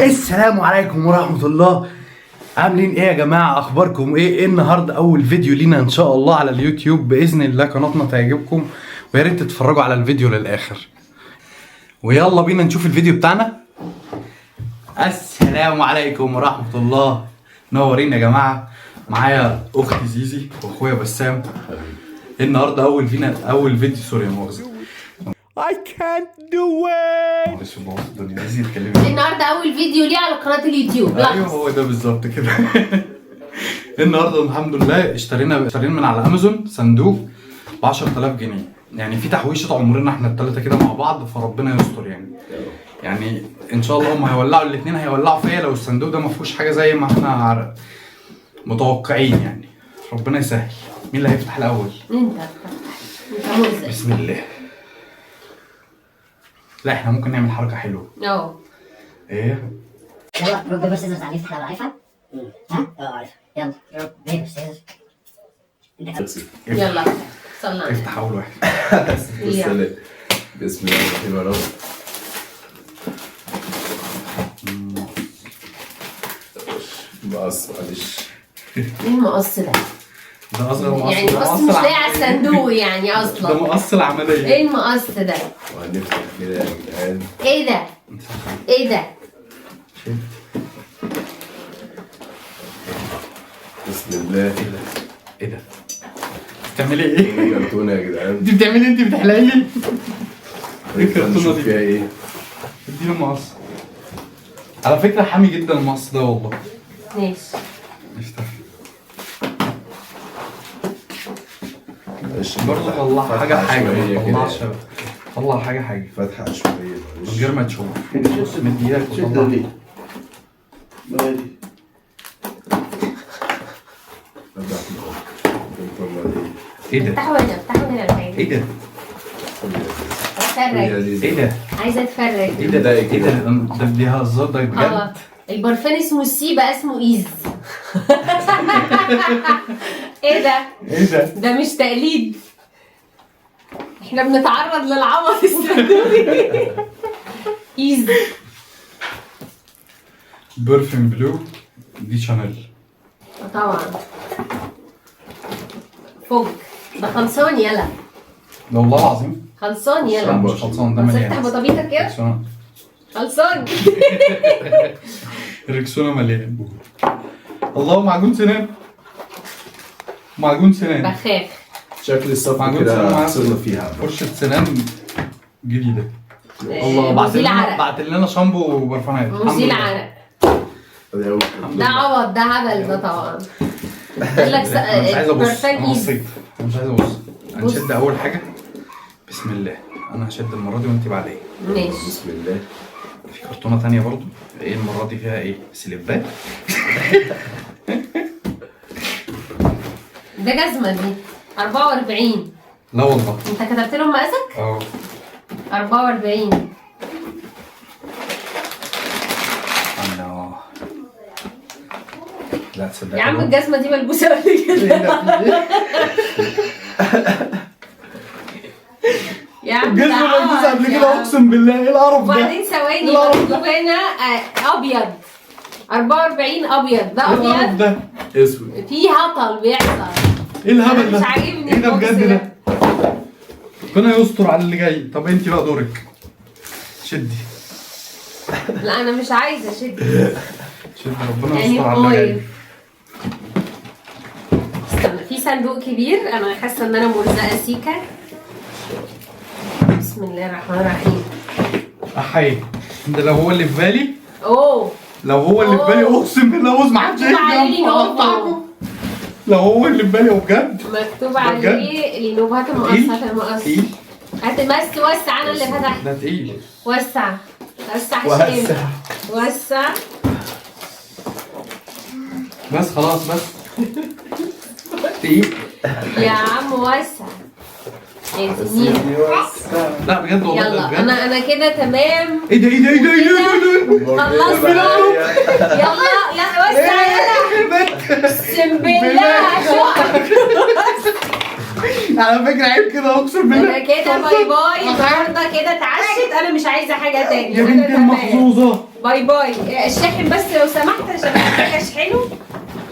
السلام عليكم ورحمة الله. عاملين ايه يا جماعة؟ اخباركم ايه؟ النهاردة اول فيديو لينا ان شاء الله على اليوتيوب، باذن الله قناتنا تعجبكم، ويا ريت تتفرجوا على الفيديو للاخر. ويلا بينا نشوف الفيديو بتاعنا. السلام عليكم ورحمة الله. نورين يا جماعة، معايا اختي زيزي واخويا بسام. النهارده اول فينا اول فيديو، sorry يا مؤاخذة، I can't do it. معلش بوظ الدنيا. زيزي اتكلمي. النهارده اول فيديو ليه على قناة اليوتيوب. ايوه لحظة. هو ده بالظبط كده. النهارده الحمد لله اشترينا من على امازون صندوق ب 10000 جنيه، يعني في تحويشه عمرنا احنا الثلاثة كده مع بعض، فربنا يستر. يعني ان شاء الله هم هيولعوا الاثنين، هيولعوا فيا لو الصندوق ده ما فيهوش حاجة زي ما احنا متوقعين يعني. ربنا يسهل. مين اللي هيفتح الاول؟ انت انت مرزق. بسم الله. لا احنا ممكن نعمل حركة حلوه. اه. ايه؟ يلا rock paper scissors على يفتح، عارفها؟ ها؟ اه عارفها. يلا rock paper scissors. يلا صلى على افتح اول واحد. والسلام. بسم الله الرحمن الرحيم. مقص معلش. ايه المقص ده؟ ده اصغر مقص. يعني ده المقص مقص مش لاقي على العملية. الصندوق يعني ده اصلا. مقص العملية. ايه المقص ده؟ وهنفتح كده يا جدعان. ايه ده؟ ايه ده؟ بسم الله. ايه ده؟ ايه ده؟ بتعملي ايه؟ كرتونة يا جدعان. انت بتعملي ايه؟ انت بتحلقي لي؟ ايه الكرتونة نشوف دي؟ فيها ايه. اديني مقص. على فكرة حامي جدا المقص ده والله. ماشي. افتح. معلش. برضه طلع فتحة حاجة حاجة، عشوائية ما كده. تطلعش، طلع حاجة حاجة فتحة عشوائية من معلش. غير ما تشوف. بص مد ايدك شد وطلع. دي. ما دي. فتحة نطلع ايه. ايه ده؟ افتحوا هنا، افتحوا هنا الحاجة. ايه ده؟ اتفرج. ايه ده؟ عايزه اتفرج. ايه ده؟ ايه ده؟ ده دي هزار ده اه بجد؟ البرفان اسمه سي بقى اسمه ايز. ايه ده؟ ايه ده؟ ده مش تقليد، احنا بنتعرض للعبط الصندوقي. ايز. Parfum Bleu de شانيل. طبعا فوق ده خلصان. يلا. ده والله العظيم خلصان لا يلا. مش خلصان، ده بس مليان. افتح بطبيتك كده. ريكسونا. خلصان. ريكسونا مليان. الله، معجون سنان، معجون سنان. بخاخ. شكل الصفحة معجون كده سنان. خسرنا فيها. فرشة سنان جديدة. الله، بعت مزيل لنا عرق. بعت لنا شامبو وبرفانات. الحمد مزيل لله. عرق. ادي اول كرتونة. ده عوض، ده هبل ده طبعا. قال لك انا مش عايز ابص، برفان انا ايز. بصيت، انا مش عايز ابص. بص. هنشد اول حاجة. بسم الله. انا هشد المرة دي وانت بعدين. ماشي. بسم الله. في كرتونة تانية برضو. ايه المرة دي فيها ايه؟ سليبات. ده جزمة دي 44. لا والله. انت كتبت لهم مقاسك؟ اه. 44. الله. لا تصدق يا عم الجزمة دي ملبوسة قبل كده. يا عم ده الجزمة ملبوسة عوض قبل يا كده عم. اقسم بالله. ايه القرف ده؟ وبعدين ثواني، القرف مكتوب هنا ابيض 44 ابيض. ده ايه القرف ابيض ده؟ اسود. في هطل بيحصل. ايه الهبل ده؟ مش عاجبني ايه ده ال box بجد ده. ده؟ ربنا يستر على اللي جاي. طب انت بقى دورك. شدي. لا انا مش عايزه اشد. شدي، ربنا يعني يستر على اللي جاي. خايف. استنى، في صندوق كبير، انا حاسه ان انا مرزقه سيكا. بسم الله الرحمن الرحيم. احي، ده لو هو اللي في بالي. اوه. لو هو اللي في بالي أوه. اقسم بالله بص ما حدش مكتوب عليه هيجي لينوفو. هقطعكم. لو هو اللي في بالي وبجد. مكتوب ده بجد؟ عليه لينوفو. هات المقص، تقيل؟ هات المقص. تقيل؟ هات بس. وسع، انا اللي فتحت. ده تقيل. وسع وسع هشام. وسع. بس خلاص بس. تقيل. يا عم وسع. يا زميلي. لا بجد والله ده يلا بجد. انا كده تمام. ايه ده؟ ايه ده؟ ايه ده؟ ايه ده؟ ايه ده؟ خلصنا. يلا يلا وسع يلا. اقسم بالله هشقك. على فكرة عيب كده اقسم بالله. انا كده bye bye النهارده كده اتعشت، انا مش عايزه حاجة تاني. يا بنت المحظوظه. bye bye. الشاحن بس لو سمحت عشان محتاجه اشحنه.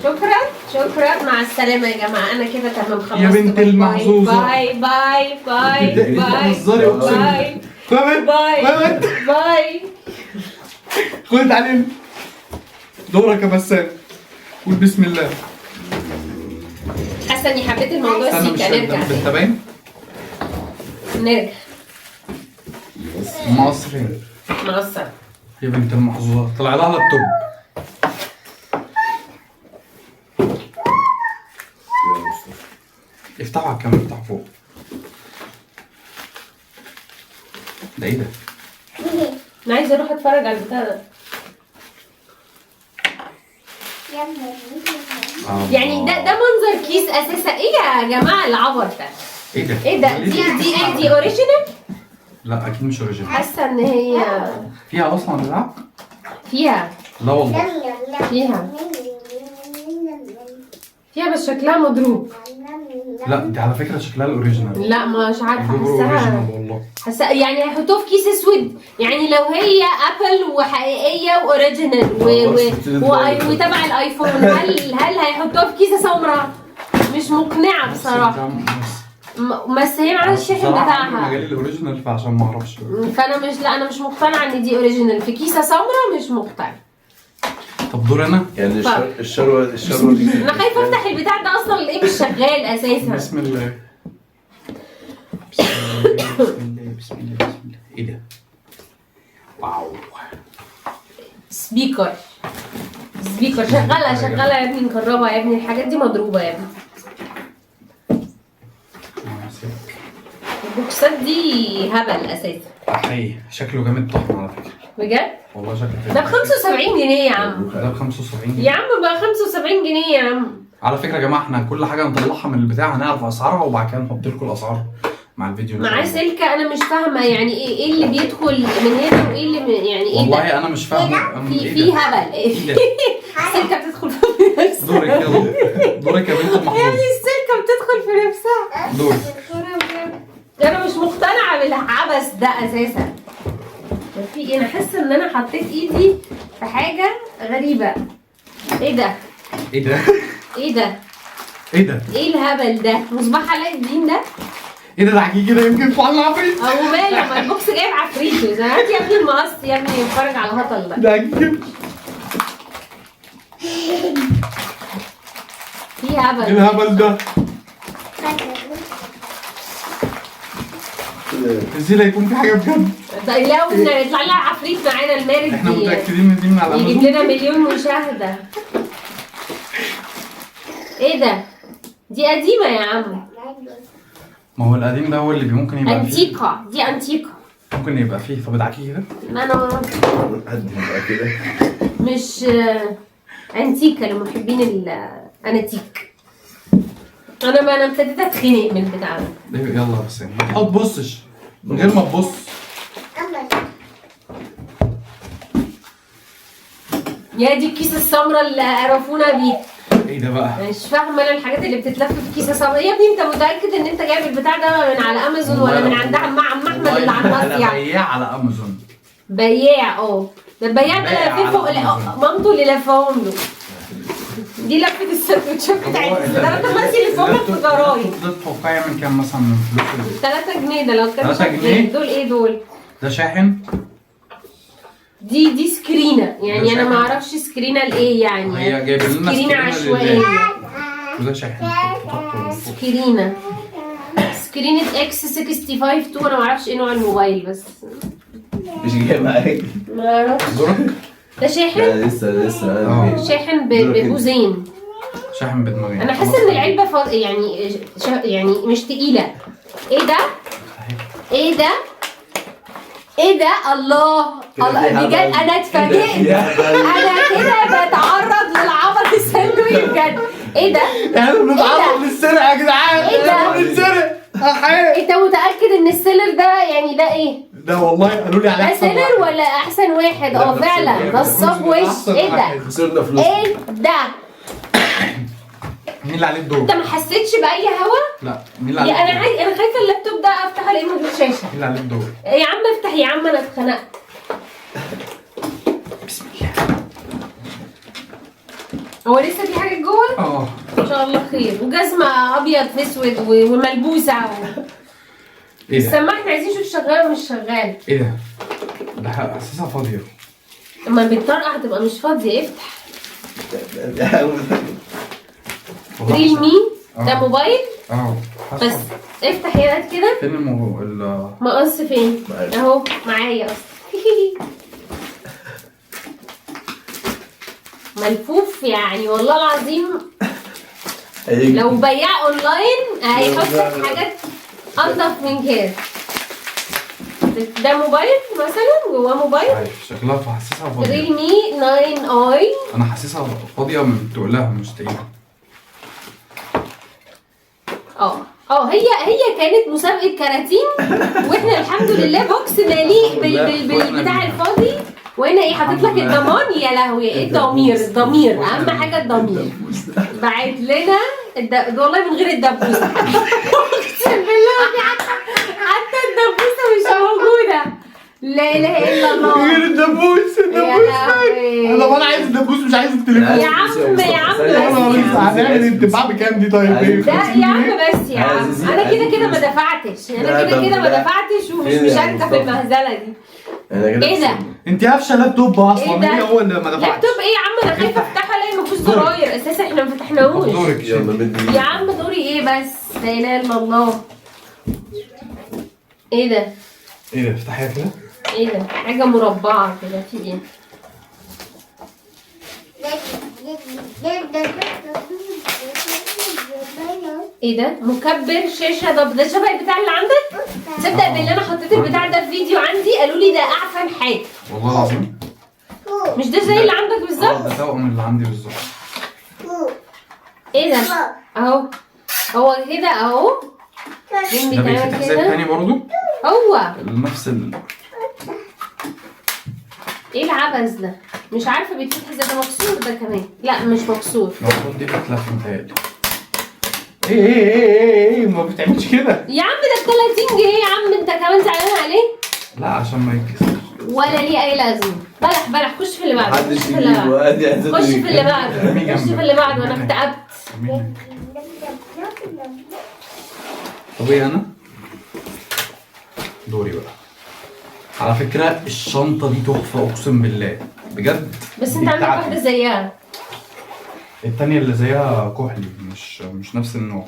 شكرا شكرا، مع السلامة يا جماعة، انا كده تمام خلصت. يا بنت المحظوظه. bye bye bye bye. بتهزري اقسم بالله. bye bye bye. خد تعالي دورك يا بسام، قول بسم الله. حاسه اني حبيت الموضوع سيكا. نرجع انت باين؟ نرجع مصري مقصر. يا بنت المحظوظه طلع لها لابتوب. افتحوا على الكاميرا، افتحوا فوق. ده ايه ده؟ انا عايزه اروح اتفرج على البتاع ده. يعني ده منظر كيس اساسا. ايه يا جماعة العبط ده؟ ايه ده؟ ايه ده؟ دي ايه دي original؟ لا اكيد مش original. حاسه ان هي فيها اصلا العاب؟ فيها. لا والله فيها بس شكلها مضروب. لا دي على فكرة شكلها ال original. لا مش عارفه، حاساها والله، حاسه يعني هيحطوه في كيس اسود. يعني لو هي Apple وحقيقيه و original وتبع ال iPhone، هل هيحطوها في كيسه سمراء؟ مش مقنعة بصراحة. بس هي معاها الشاحن بتاعها. مجال ال original فعشان ما اعرفش، فانا مش، لا انا مش مقتنعة ان دي original في كيسه سمراء، مش مقتنعة. طب دور انا يعني الشروه دي انا خايفة افتح البتاع ده اصلا، الايه مش شغال اساسا. بسم الله بسم الله بسم الله بسم الله. ايه ده؟ wow. speaker speaker شغالة شغالة يا ابني، نجربها يا ابني. الحاجات دي مضروبة يا ابني. البوكسات دي هبل اساسا. احيي شكله جامد طحن على فكرة. بجد؟ والله شكله ده ب 75 جنيه يا عم. ده ب 75 جنيه يا عم، بقى 75 جنيه يا عم. على فكرة يا جماعة احنا كل حاجة هنطلعها من البتاع هنعرف اسعارها، وبعد كده نحط لكم الاسعار مع الفيديو. معاه سلكه، انا مش فاهمه يعني ايه اللي بيدخل من هنا وايه اللي من يعني ايه. والله انا مش فاهمه. في هبل. السلكه بتدخل في نفسها. دورك يلا، دورك يا بنت المحظوظ. يعني السلكه بتدخل في نفسها. دورك. انا مش مقتنعة بالعبث ده اساسا. في انا حاسه ان انا حطيت ايدي في حاجة غريبة. ايه ده؟ ايه ده؟ ايه ده؟ ايه ده؟ ايه الهبل ده؟ مصباح علاء الدين ده؟ ايه ده؟ ده حكي كده يمكن فعلا عفريت. او ماله، ما ال box جايب عفريته. هات يا ابني المقص يا ابني، اتفرج على الهطل ده. ده حكي كده. في هبل. ايه الهبل ده؟ ازاي هيكون في حاجة بجد؟ ده لو يطلع لها عفريت معانا المارد. احنا متاكدين ان دي من على امازون. يجيب لنا مليون مشاهده. ايه ده؟ دي قديمة يا عم. ما هو القديم ده هو اللي ممكن يبقى فيه انتيكا. دي انتيكا ممكن يبقى فيه. طب ادعكيه كده. ما انا كده مش انتيكا لمحبين الانتيك. انا ما انا ابتديت اتخنق من البتاع ده. يلا بس ما تبصش من غير ما تبص. يا دي الكيسة السمراء اللي عرفونا بيها. ايه ده بقى؟ مش فاهمه انا الحاجات اللي بتتلف في كيسه سمراء. يا ابني انت متاكد ان انت جايب البتاع ده من على امازون ولا من عند عم احمد اللي على الناصية؟ يعني بياع على امازون. بياع. ده البياع ده لفيه فوق مامته اللي لفاهم له. دي لفه السندوتشات بتاعتي. ده انا ماشي لفهم لك في جرايد. ده تتوقعي يعمل كام مثلا من فلوس؟ 3 جنيه ده لو كان 3 جنيه. دول ايه دول؟ ده شاحن. دي سكرينه يعني انا ما اعرفش سكرينه لايه يعني. هي جايبين لنا سكرينه عشوائية. وده شاحن. سكرينه X 65 2. انا ما اعرفش ايه نوع الموبايل بس مش جاي معاك. ما اعرفش. دورك. ده شاحن؟ لا لسه شاحن ببوزين. شاحن بدماغين. انا حاسه ان العلبة يعني مش تقيلة. ايه ده؟ ايه ده؟ ايه ده؟ الله الله بجد انا اتفاجئت. انا كده بتعرض للعبط الصندوقي بجد. ايه ده؟ احنا بنتعرض للسرقه يا جدعان. ايه ده؟ بنتسرق. انت متاكد ان ال seller ده يعني ده ايه؟ ده والله قالوا لي عليه ده seller ولا احسن واحد؟ فعلا نصاب وش. ايه ده؟ خسرنا فلوس. ايه ده؟ مين اللي عليه الدور؟ انت ما حسيتش باي هوا؟ لا مين اللي عليه يا انا الدور؟ عايز، انا خايفة اللابتوب ده افتحه الاقيه من غير شاشة. مين اللي عليه الدور؟ يا عم افتح يا عم، انا اتخنقت. بسم الله. هو لسه في حاجة جوه؟ اه ان شاء الله خير. وجزمه ابيض في اسود وملبوسه ايه ده؟ السماعة احنا عايزين نشوف شغال ولا مش شغال. ايه ده؟ ده حاسسها فاضية. اما بالطرقه هتبقى مش فاضية. افتح. والله ريلمي ده آه. موبايل اه بس. حاسة. افتح يا رات كده. فين الموضوع؟ مقص فين؟ معايا. اهو معايا اصلا. ملفوف يعني والله العظيم. لو بياع اونلاين هيحط لك حاجات انضف من كده. ده موبايل مثلا جواه موبايل. عارف شكلها حاسسها فاضية. ريلمي 9i. انا حاسسها فاضية من تقلها مش تقيلة. اه هي كانت مسابقة كراتين، واحنا الحمد لله box مليء بالبتاع الفاضي. وانا ايه حاطط لك الضمان. يا لهوي ايه الضمير، الضمير اهم حاجة الضمير. بعت لنا والله من غير الدبوسه. اقسم بالله حتى الدبوسه مش موجودة. لا اله الا الله. غير الدبوس، الدبوس فين؟ طب انا عايز الدبوس مش عايز التليفون. يا عم يا عم بس يا عم. هنعمل انتباع بكام دي طيب؟ ده يا عم بس يا عم، انا كده كده ما دفعتش، انا كده كده ما دفعتش ومش مشاركة في المهزلة دي. ايه ده؟ انت قافشه لابتوب اصلا؟ ايه ايه هو اللي ما دفعتش؟ لابتوب ايه يا عم؟ انا خايفة افتحه الاقي ما فيهوش زراير اساسا، احنا ما فتحناهوش. دورك يا عم. دوري ايه بس؟ لا اله الا الله. ايه ده؟ ايه ده؟ افتحيها كده. ايه ده؟ حاجة مربعه كده في ايه؟ ايه ده؟ مكبر شاشة. طب ده شبه البتاع اللي عندك؟ تصدق بالله انا حطيت البتاع ده في فيديو عندي قالوا لي ده اعفن حاجة. والله العظيم مش ده زي اللي عندك بالظبط؟ ده توأم اللي عندي بالظبط. ايه ده؟ اهو هو كده اهو. ده بيتفتح زي التاني برضه؟ هو نفس ايه العبث ده؟ مش عارفه بيتفتح ازاي. ده مكسور ده كمان. لا مش مكسور. المفروض دي بتتلف متهيألي. ايه ايه ايه ايه ايه ما بتعملش كده يا عم. ده ب 30 جنيه يا عم، انت كمان زعلان عليه؟ لا عشان ما يتكسرش ولا ليه اي لازمه. بلح بلح. خش في اللي بعده، خش في اللي بعده، خش في اللي بعده، خش في اللي بعده. انا اكتئبت. طب ايه انا؟ دوري بقى. على فكرة الشنطة دي تحفة اقسم بالله بجد. بس انت عندك واحدة زيها. التانية اللي زيها كحلي مش نفس النوع.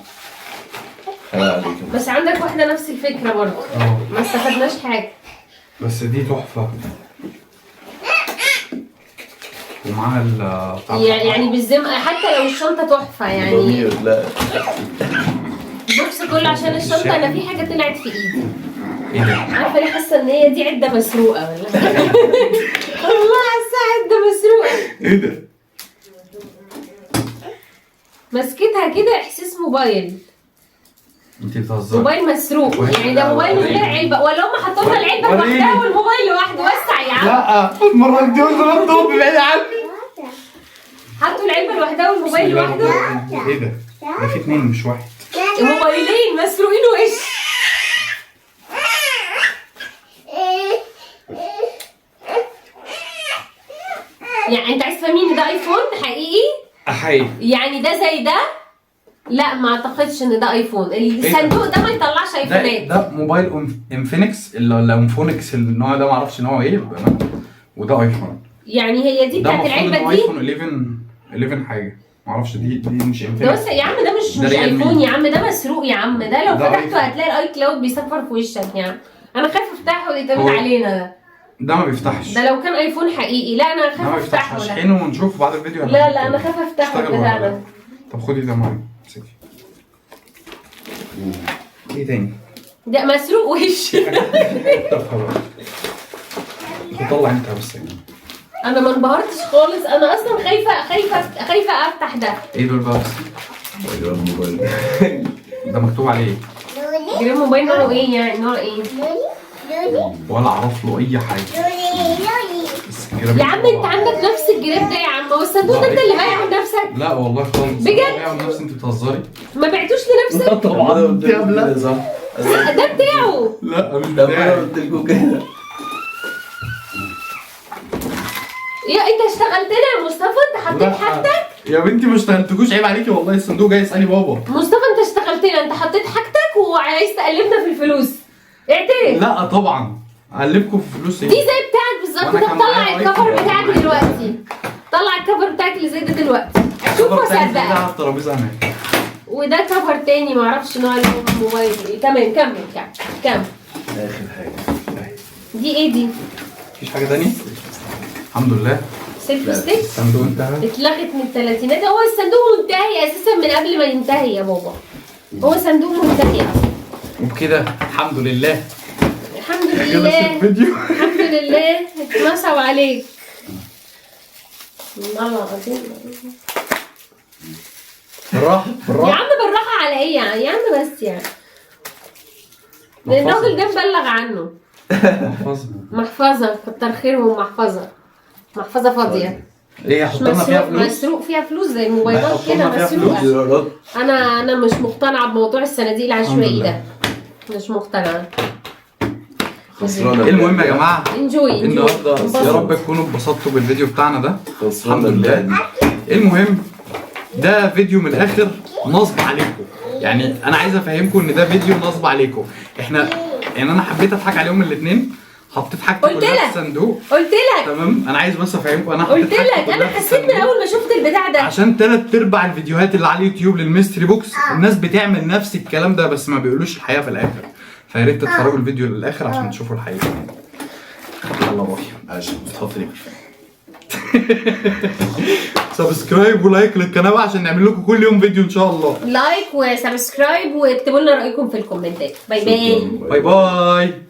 بس عندك واحدة نفس الفكرة برضه. ما استفدناش حاجة. بس دي تحفة. ومعاها ال يعني بالذمة حتى لو الشنطة تحفة يعني. لا ال box كله عشان الشنطة. أنا في حاجة طلعت في إيدي. ايه ده؟ عارفة ليه حاسة إن هي دي عدة مسروقة ولا؟ والله حاسة عدة مسروقة. ايه ده؟ مسكتها كده احساس موبايل. انت بتهزري؟ موبايل مسروق يعني. ده موبايل من غير علبة، ولا هم حطوا لنا العلبة لوحدها والموبايل لوحده؟ وسع يا عم. لا المرة دي لابتوب بعيد عني. حطوا العلبة لوحدها والموبايل لوحده. ايه ده؟ ده في اتنين مش واحد. موبايلين مسروقين وش. يعني انت عايز تفهميني ده ايفون حقيقي؟ حقيقي يعني ده زي ده؟ لا ما اعتقدش ان ده ايفون. الصندوق ده ما يطلعش ايفونات. ده موبايل انفينكس ولا انفونكس النوع ده ما اعرفش نوعه ايه بامانه. وده ايفون. يعني هي دي بتاعت العلبة دي؟ ايفون 11 حاجة ما اعرفش. دي مش انفينكس. ده بس يا عم ده مش ايفون يا عم، ده مسروق يا عم. ده لو فتحته هتلاقي ال iCloud بيصفر في وشك يا عم. انا خايفة افتحه ويتعمل علينا. ده ده ما بيفتحش. ده لو كان ايفون حقيقي. لا انا خايفة افتحه. هشحنه ونشوف بعد الفيديو. لا لا انا خايفة افتحه البتاع ده. طب خدي ده معايا امسكي. ايه تاني؟ ده مسروق وش. طلع انت بس. انا ما انبهرتش خالص. انا اصلا خايفة خايفة خايفة افتح ده. ايه دول بقى؟ ده مكتوب عليه جرين موبايل. نوعه ايه يعني؟ نوع ايه؟ ولا اعرف له اي حاجة. بس الجرابين. يا عم انت عندك نفس الجراب ده يا عم، هو الصندوق ده انت اللي بايعه لنفسك؟ لا والله خالص. بجد؟ بايعه لنفسي؟ انت بتهزري؟ ما بعتوش لنفسك؟ لا طبعا. انت صح؟ ده بتاعه. لا مش طب انا بتاعي. قلت لكم كده. يا انت اشتغلتنا يا مصطفى، انت حطيت حاجتك؟ يا بنتي ما اشتغلتكوش، عيب عليكي والله. الصندوق جاي اسالي بابا. مصطفى انت اشتغلتنا، انت حطيت حاجتك وعايز تقلبنا في الفلوس. اعترف. لا طبعا اقلبكم في فلوس ايه؟ دي زي بتاعك بالظبط. طب طلع ال cover بتاعك دلوقتي، طلع ال cover بتاعك اللي زي ده دلوقتي اشوف واصدقك. على الترابيزة هناك. وده cover تاني معرفش نوع الموبايل ايه. تمام كمل كمل. اخر حاجة دي ايه دي؟ مفيش حاجة تانية؟ الحمد لله. selfie stick الصندوق انتهى. اتلغت من الثلاثينات. هو الصندوق منتهي اساسا من قبل ما ينتهي يا بابا، هو صندوق منتهي اصلا. وبكده الحمد لله. الحمد لله. الفيديو. الحمد لله اتنصب عليك والله العظيم. بالراحة بالراحة يا عم، بالراحة على ايه يا عم؟ بس يعني الراجل ده مبلغ عنه. محفظة. محفظة كتر خيرهم. محفظة، محفظة فاضية. ايه هيحط لنا فيها فلوس؟ مسروق فيها فلوس زي الموبايلات كده مسروقه. انا مش مقتنعة بموضوع الصناديق العشوائي ده، مش مقتنعة. خسرانة. المهم يا جماعة enjoy النهارده يا رب تكونوا اتبسطتوا بالفيديو بتاعنا ده. خسرانة الحمد لله. المهم ده فيديو من الاخر نصب عليكم، يعني انا عايز افهمكم ان ده فيديو نصب عليكم. احنا يعني انا حبيت اضحك عليهم الاثنين، حطيت حاجتي كلها في الصندوق. قلت لك تمام. انا عايز بس افهمكم، انا حطيت قلت لك انا حسيت من اول ما شفت البتاع ده، عشان 3/4 الفيديوهات اللي على اليوتيوب لل mystery box الناس بتعمل نفس الكلام ده، بس ما بيقولوش الحقيقة في الاخر. فيا ريت تتفرجوا الفيديو للاخر عشان تشوفوا الحقيقة. يلا bye. عشان مصطفى ليه. subscribe و like للقناة بقى عشان نعمل لكم كل يوم فيديو ان شاء الله. like و subscribe واكتبوا لنا رايكم في الكومنتات. bye bye. bye bye.